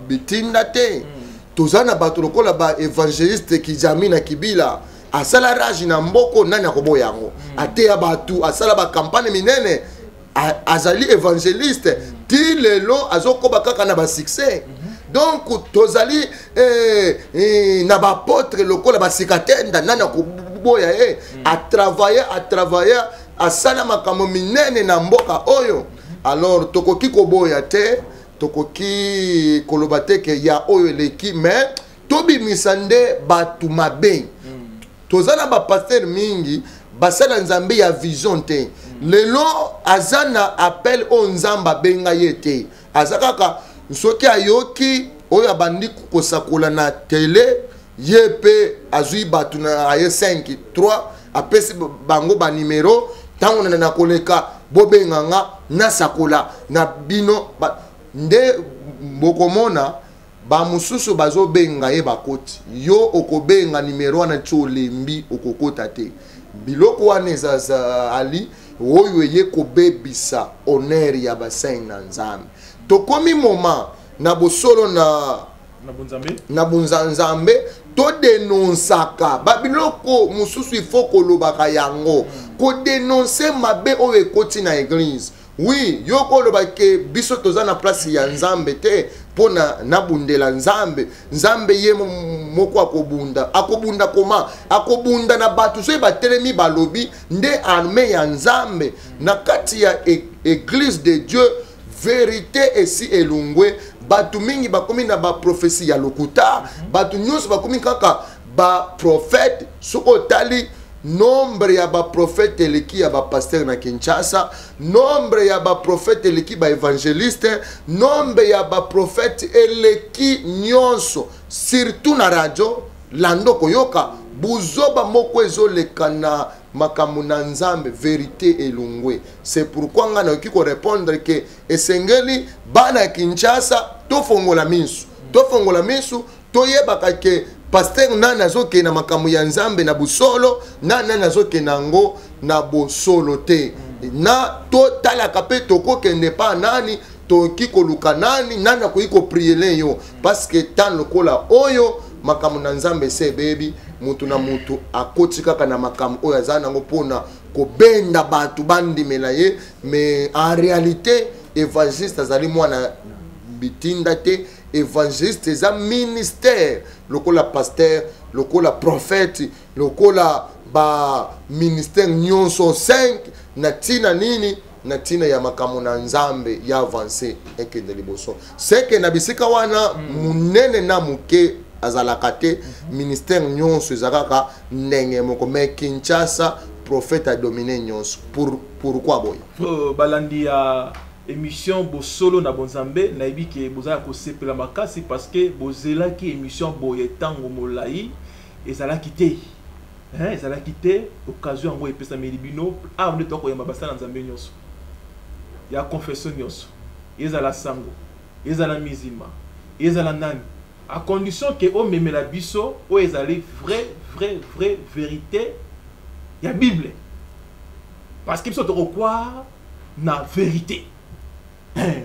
bitinda te. Toza na bato lokola baévangéliste Kijami na Kibila, asala rage na mboko, nani akoboya yango? Ateya bato, asala bacampagne minene, azali évangéliste ti lelo, azokoba kaka na basuccès. Donc tozali na baapôtre lokola Basikatenda, nani akoboya ye? Atravaille, atravaille, asala makambo minene na mboka oyo. Alors tokoki koboya te, tokoki koloba te ke ya oyo eleki, mais tobimisa nde bato mabe. Toza na bapasteur mingi basala Nzambe ya vision te. Lelo aza na appel oyo Nzambe abenga ye te, aza kaka soki ayoki oyo abandi kosakola na tele, ye mpe azwi bato na aye 5 3, apesi bango banimero: ntango na koleka, bobenga nga, nasakola na bino. Nde bokomona bamosusu bazobenga ye, bakoti. Yo okobenga nimero wana ti olembi, okokota te. Biloko wana ezali oyo eye kobebisa honneur ya basali na Nzambe. Tokomi moma na bosolo na na bonzambe. Na bonzanzambe, todénonçaka babiloko mosusu. Il faut kolobaka yango, kodénoncer mabe oyo ekoti na église. Oui, yo koloba ke biso toza na place ya Nzambe te mpo na nabundela Nzambe. Nzambe ye moko akobunda. Akobunda koma? Akobunda na bato soki batelemi, balobi nde arme ya Nzambe na kati ya église de Dieu. Vérité esi elongwe. Bato mingi bakomi na baprophétie ya lokuta. Bato nyonso bakomi kaka baprophète. Soki otali nombre ya baprophète eleki ya bapasteur na Kinshasa, nombre ya baprophète eleki baévangéliste, nombre ya baprophète eleki nyonso, surtout na radio. Lando koyoka buzoba moko ezoleka na makambo na Nzambe, vérité elongwe. C'est pourquoi ngai nayoki korépondre ke esengeli bana ya Kinshasa tofongola miso, tofongola miso, toyebaka ke pasteur nani azokende na makambo ya Nzambe na bosolo, nani nani azokende yango na bosolo te. Na totalaka mpe tokokende pa nani, tokoki koluka nani, nani akoki koprier yo, parce que tant lokola oyo makambo na Nzambe ese ebebi, mutu na mutu akoti kaka na makambo oyo aza nango mpona kobenda bato bandimela ye. Mais en réalité, évangéliste azali mwana bitinda te. Évangéliste eza ministère lokola pasteur, lokola prophète, lokola baministère nyonso 5. Na ntina nini? Na ntina ya makambo na Nzambe ya avance, ekende liboso. Seke na bisika wana, monene na moke azalaka te. Ministère nyonso eza kaka ndenge moko. Mais Kinshasa, prophète adomine nyonso. Pourquoi boye? Balandi ya émission Bosolo na Bonzambe, nayebi ke boza ya kosepela makasi parce que bozelaki émission boye ntango molai, ezalaki te, hein, ezalaki te. Occasion yango epesameli bino awa nde tokoyamba basala Nzambe nyonso ya confession nyonso, ezala sango, ezala mizima, ezala nani, à condition ke omemela biso oyo ezali vrai, vrai, vrai vérité ya Bible, parce que biso tokocroire na vérité.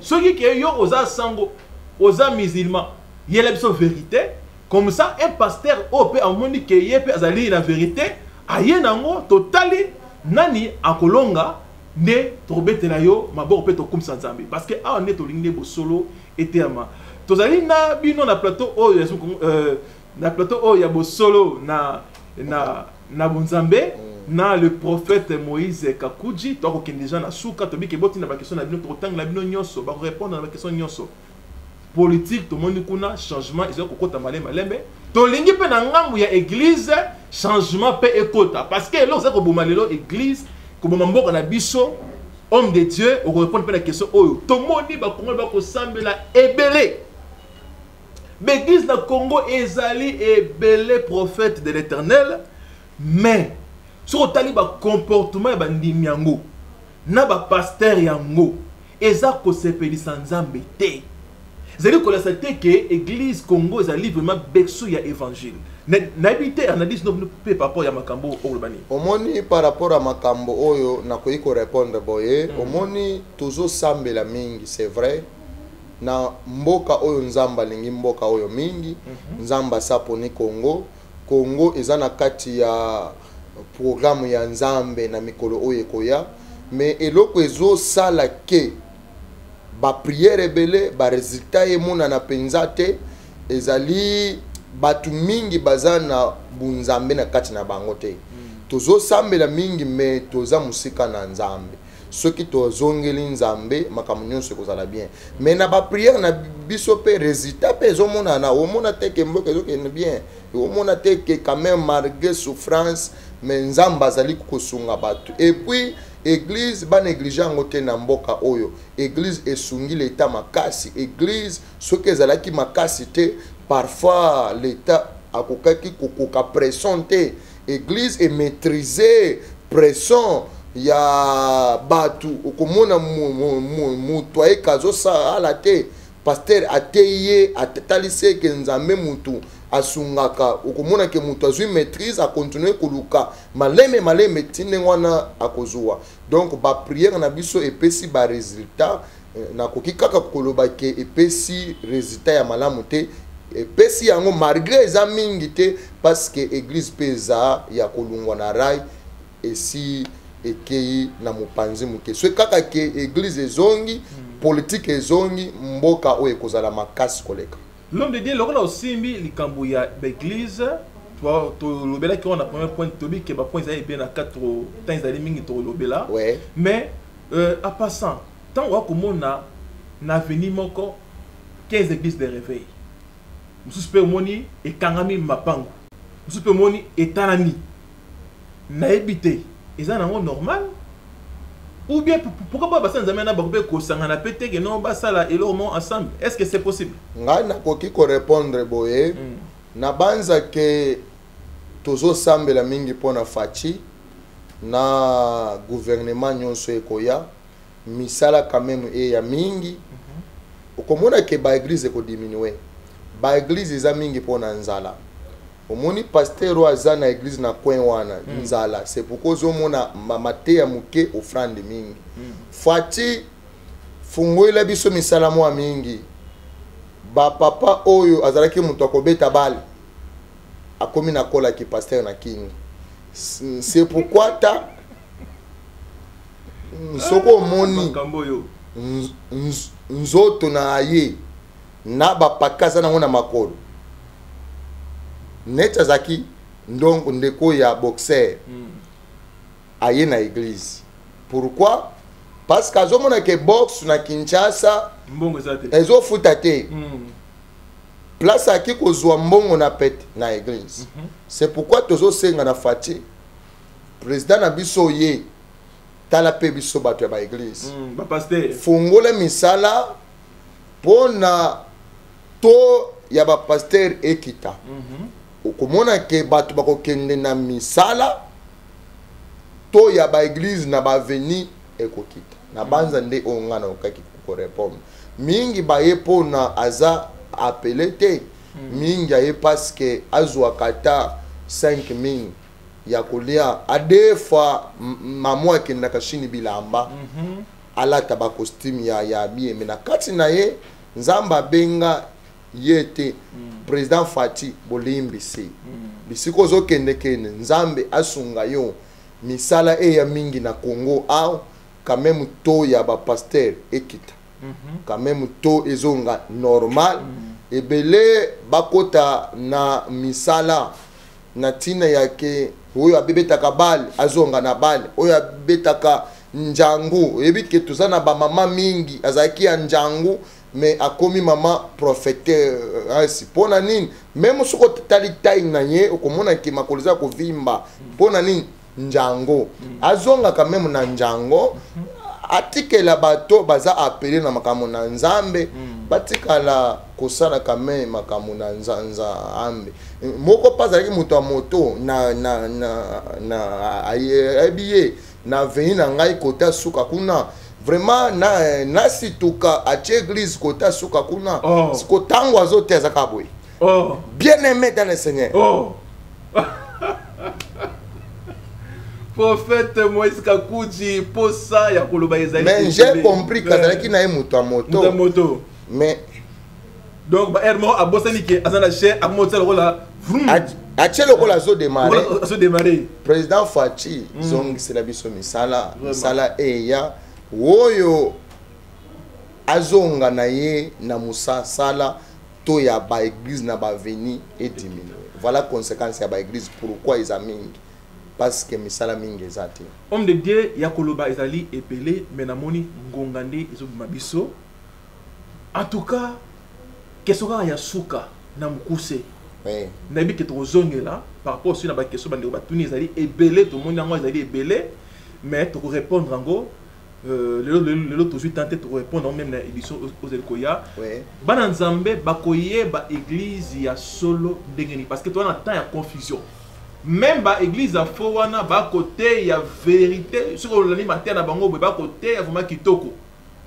Soki ke yo oza sango, oza musulman, yela biso vérité. Comme ça, un pasteur oyo mpe amoni ke ye mpe azali na vérité, aye nango, totali nani akolonga. Nde tokobetela yo maboko mpe tokumisa Nzambe, parce que awa nde tolingi nde bosolo eteyama. Tozali na bino na plateau oyo ya na plateau oyo ya Bosolo na Bonzambe na le prophète Moïse Kakuji. Tokokende déjà na suka. Tobiki botinda baquestion na bino, tokotangela bino nyonso, bakorépondre na baquestion nyonso. Politique, tomoni kuna changement ezali kokota malembe malembe. Tolingi mpe na ngambu ya église changement mpe ekota, parce que eloko ezali koboma lelo église, koboma mboka na biso. Homme de Dieu, okorépondre mpe na question oyo. Tomoni bakongoli bakosambela ebele, baeglise na Congo ezali ebele, prophète de l'Éternel, mais soki otali bacomportement ya bandimi yango na bapasteur yango, eza kosepelisa Nzambe te. Ezali kolakisa te ke église Congo ezali vraiment berceau ya évangile. Nayebi te, analyse no mpe par rapport ya makambo okoloba nini? Omoni, par rapport ya makambo oyo, nakoki korépondre boye. Omoni, tozosambela mingi, c'est vrai, na mboka oyo. Nzambe alingi mboka oyo mingi. Nzambe asaponi Congo. Congo eza na kati ya programme ya Nzambe na mikolo oyo ekoya. Mais eloko ezosala ke baprière ebele, baresultat emonana mpenza te, ezali bato mingi baza na bunzambe na kati na bango te. Tozosambela mingi, mais toza mosika na Nzambe. Soki tozongeli Nzambe, makambo nyonso ekozala bien. Mais na baprière na biso mpe, résultat mpe ezomonana. Omona te ke mboka ezokende bien, omona te ke quand même, malgré souffrance, mais Nzambe azali kosunga bato. Et puis église, banéglige yango te. Na mboka oyo, église esungi leta makasi. Église soki ezalaki makasi te, parfois leta akokaki kokoka pression te. Église emaîtrise pression ya bato. Okomona moto ayeka, azosala te, pasteur ateyi ye, atalisi eke Nzambe mutu asungaka. Okomona ke moto azwi maîtrise, akontinue koluka maleme maleme ti ndenge wana akozwa. Donc baprière na biso epesi barésultat. Nakoki kaka koloba ke epesi résultat ya malamu te, epesi yango malgré eza mingi te, parce que église mpe eza ya kolungwa na rail, esi ekei na mopanzi moke. Soki kaka ke église ezongi, politique ezongi, mboka oyo ekozala makasi koleka. L'homme de Dieu, lokola osimbi likambo ya baeglise, tolobelaki wana na premier point, tobi ke bapoint ezali ebele na 4 temps, ezali mingi tolobela. Mais en passant, ntango akomona na avenue moko 15 églises de réveil, mosusu mpe omoni ekangami mapango, mosusu mpe omoni etalani, nayebi te eza nango normal ou bien pourquoi pas basala Nzambe na bango mpe kosangana mpe te ke non, basala eloko moko ensemble? Est ce que c'est possible? Ngai nakoki korépondre boye. Nabanza ke tozosambela mingi mpona Fatshi na gouvernement nyonso ekoya, misala quand même eya mingi. Okomona ke baeglise ekodiminue. Baeglise eza mingi mpona nzala. Omoni pasteur oyo aza na église na coin wana, nzala. C'est pourquoi ozomona mateya moke, offrande mingi. Fatshi, fungolela biso misala mwa mingi. Bapapa oyo azalaki moto akobeta bale, akomi na kolaki pasteur na kingi. C'est pourquoi ta soki omoni makambo oyo nzoto na ye na bapaka aza nango na makolo neti azalaki ndongo ndeko ya boxer, aye na église. Pourquoi? Parce que azomona ke boxe na Kinshasa mbongo eza te, ezofuta te. Place aki kozwa mbongo na pete na église. C'est pourquoi tozosenga na Fatshi, président na biso, ye tala mpe biso bato ya baeglise, bapaster, fungola misala mpona to ya bapaster ekita. Okomona ke bato bakokende na misala, to ya baeglise na baavenue ekokita. Na banza nde oyo ngai nakokaki korépondre. Mingi baye mpona aza appelé te, mingi aye parce que azwaka ata 5000 ya kolia. Adefa mamo akendaka Chine, bilamba alata, bacostume ya bien, me na kati na ye Nzambe abenga ye te. Président Fatshi, bolimbisi, bisika ozokendekende, Nzambe asunga yo, misala eya mingi na Congo awa. Quand même to ya bapaster ekita, quand même to ezonga normal, ebele bakota na misala na ntina ya ke oyo abebetaka bale azonga na bale, oyo abetaka njangu. Oyebi ke toza na bamama mingi azalaki ya njangu, mais akomi mama prophétesse. Mpo na nini? Même soki otali taille na ye, okomona ke makolo eza kovimba. Mpo na nini? Njango. Azongaka même na njango, atikela bato baza appelé na makambo na Nzambe, batikala kosala kame makambo na Nzambe. Moko mpe azalaki moto ya moto na ayebi ye na veni na ngai kota suka kuna, vraiment na nasituka atie église kota suka kuna. Siko ntango azote azaka boye, bien aimé dans le Seigneur. Prophète Moïse Kakuji, posa ya koloba ezali. Mais j'ai compris kazalaki na ye moto ya moto ya moto. Moto. Mais donc ba air moko abosani ke aza na chair, akomotia lokola vroom, atie lokola azodémarre. Azodémarre. Président Fatshi, zongisela biso misala. Vraiment. Misala eya, oyo azonga na ye na mosala, to ya baeglise na baavenue ediminue. Voilà conséquence ya baeglise, pourquoi eza mingi. Parce que misala mingi eza te. Homme de Dieu, ya koloba ezali ebele, mais namoni ngonga nde ezobima biso. En tout cas, question kaka ya suka na mokuse. Nayebi ke tokozongela par rapport aussi na baquestion bandeko batuni, ezali ebele, tomoni yango ezali ebele, mais tokorépondre yango lelo. Lelo tozwi temps te, tokorépondre yango même na édition ozali koya. Bana Nzambe bakoyeba église ya solo ndenge nini? Parce que toza na temps ya confusion. Même baéglise ya faux wana bakoteya vérité, soki olandi mateya na bango boye, bakoteya vraiment kitoko,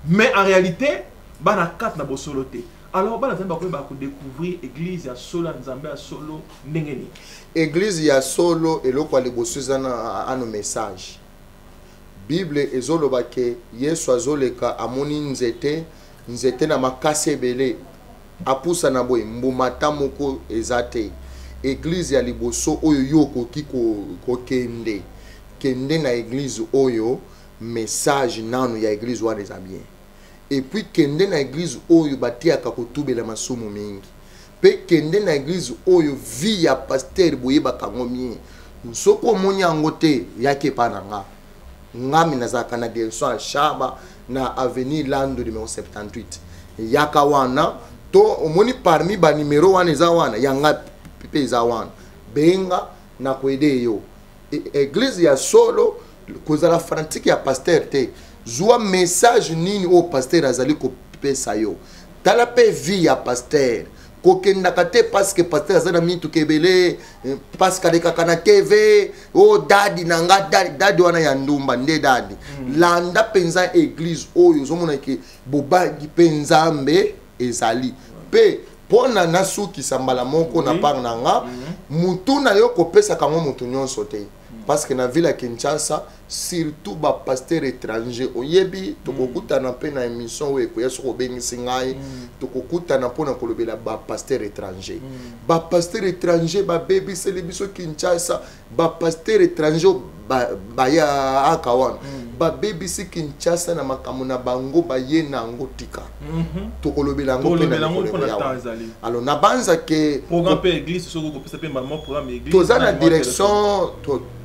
mais en réalité bana kati na bosolo te. Alors bana Nzambe bakoyeba kodécouvrir église ya solo, ya Nzambe ya solo, ndenge nini? Église ya solo, eloko ya liboso eza na ano message. Bible ezoloba ke Yesu azoleka, amoni nzete, nzete na makasi ebele, apusana boye, mbuma ata moko eza te. Église ya liboso oyo yo okoki kokende, kende na église oyo message nanu ya église wana eza bien. Et puis kende na église oyo batiaka kotubela masumu mingi, mpe kende na église oyo vie ya pasteur boyebaka yango bien. Soki omoni yango te, yaki epa na nga. Ngami nazalaka na direction ya Shaba, na avenue Lando numéro 78. Yaka wana to omoni parmi banimero wana eza wana, yanga mpe eza wana, benga na koaider yo. Église ya solo, kozala fanatique ya pasteur te. Zwa message nini oyo pasteur azali kopesa yo, tala mpe vie ya pasteur. Kokendaka te parce que pasteur aza na mituka ebele, parce que alekaka na TV. O daddy na nga, daddy, daddy wana ya ndumba nde daddy. Landa mpenza église oyo ozomona ke bobangi mpe Nzambe ezali. Mpe mpo na nasukisa mbala moko na part na nga, mutu na yo kopesaka yango motu nyonso te, parce que na ville ya Kinshasa, surtout bapasteur étranger, oyebi, tokokutana mpe na émission oyo ekoya. Soki obengisi ngai, tokokutana mpona kolobela bapasteur étranger. Bapasteur étranger babebiseli biso Kinshasa. Bapasteur étranger oyo baya aka wana, babebisi Kinshasa na makambo na bango baye na yango. Tika tokolobela yango mpe na Tolobela yango mikolo mpona ekoya temps wana. Ezali Alors nabanza ke programme mpe église, soki okopesa mpe mbala moko programme église. Toza na numéro direction,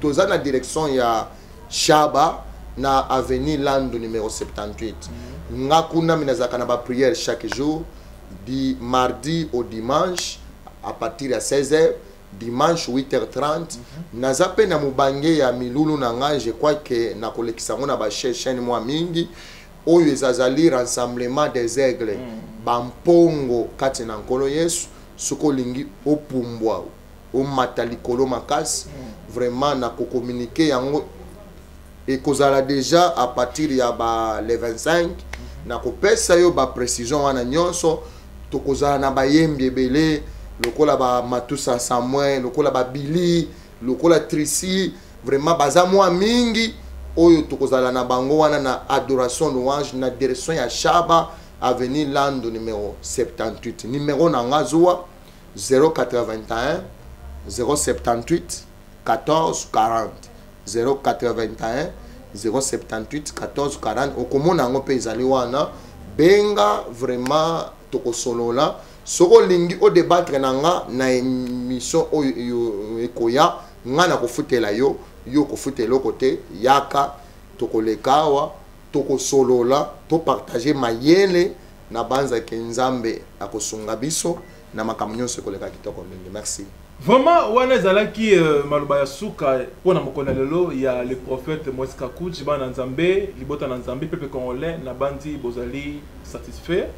toza na direction ya Shaba, na avenue Lando numéro 78. Nga kuna mi nazalaka na baprière chaque jour, du mardi au dimanche à partir ya 16h, dimanche 8h30. Naza mpe na mobange ya milulu na ngai. Je crois ke nakolekisa yango na bachaîne mwa mingi oyo ezazali Rassemblement des Aigles, bampongo kati na Nkolo Yesu. Soki olingi opumbwa, omata likolo makasi, vraiment nakokommunike yango. Ekozala déjà à partir ya ba le 25. Nakopesa yo baprécision wana nyonso. Tokozala na bayembi ebele lokola bamatusa Samuel, lokola babili, lokola Trisi. Vraiment baza mwa mingi oyo tokozala na bango wana na adoration louange, na direction ya Shaba, avenue Lando numéro 78. Numéro na nga, zuwa: 081 078 14 40, 081 078 14 40. Okomona yango mpe ezali wana. Benga, vraiment tokosolola. Soki olingi odébattre na nga na émission oyo ekoya, nga na kofutela yo, yo kofuta eloko te. Yaka, tokoleka awa, tokosolola, topartage mayele. Na banzaki Nzambe akosunga biso na makambo nyonso, ekoleka kitoko mingi. Merci. Vraiment, wana ezalaki maloba ya suka mpona mokolo ya lelo ya le prophète Moïse Kakuji. Bana Nzambe, libota na Nzambe, peuple congolais, na bandi bozali satisfait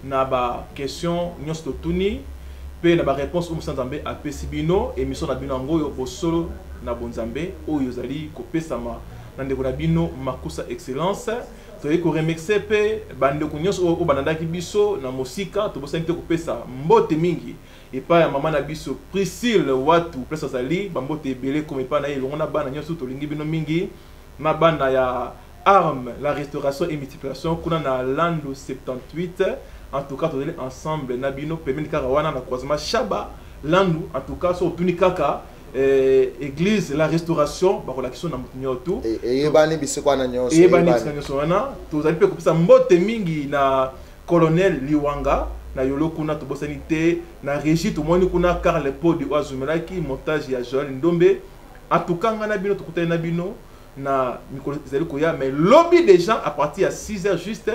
na baquestion nyonso totuni mpe na baréponse oyo mosala Nzambe apesi bino. Émission na bino yango oyo, Bosolo na Bonzambe, oyo ezali kopesama na ndeko na bino Makusa Excellence. Toyei koremercier mpe bandeko nyonso oyo balandaki biso na mosika. Tobosani te kopesa mbote mingi epai ya mama na biso Priscille Watu, place azali, bambote ebele koma epai na ye elongo na bana nyonso. Tolingi bino mingi na bana ya Arme la Restauration et Multiplication kuna na Lando 78. En tout cas tozali ensemble na bino pembeni kaka wana na croisement Shaba Landu. En tout cas so otuni kaka église La Restauration, bakolakisa na motu nyonso. Eyebani bisika wana nyonso. Eyebani bisika nyonso wana. Tozali mpe kopesa mbote mingi na colonel Liwanga na yolo kuna. Tobosani te na régie, tomoni kuna Carle Podi oyo azumelaki montage ya Joel Ndombe. En tout cas, ngai na bino tokutani na bino na mikolo ezali koya, mais lobi déjà à partir ya 6 heures juste,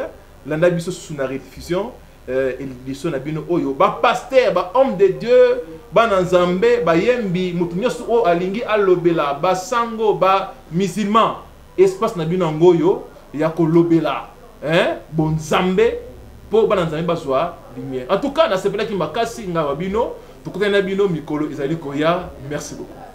landa biso susu na rediffusion édition na bino oyo. Bapasteur, bahomme de Dieu, bana Nzambe, bayembi, moto nyonso oyo alingi alobela, basango, bamusulman, espace na bino yango oyo ya kolobela, hein, bonzambe, mpo bana Nzambe bazwa lumière. En tout cas, nasepelaki makasi. Ngai wa bino, tokutani na bino mikolo ezali koya. Merci beaucoup.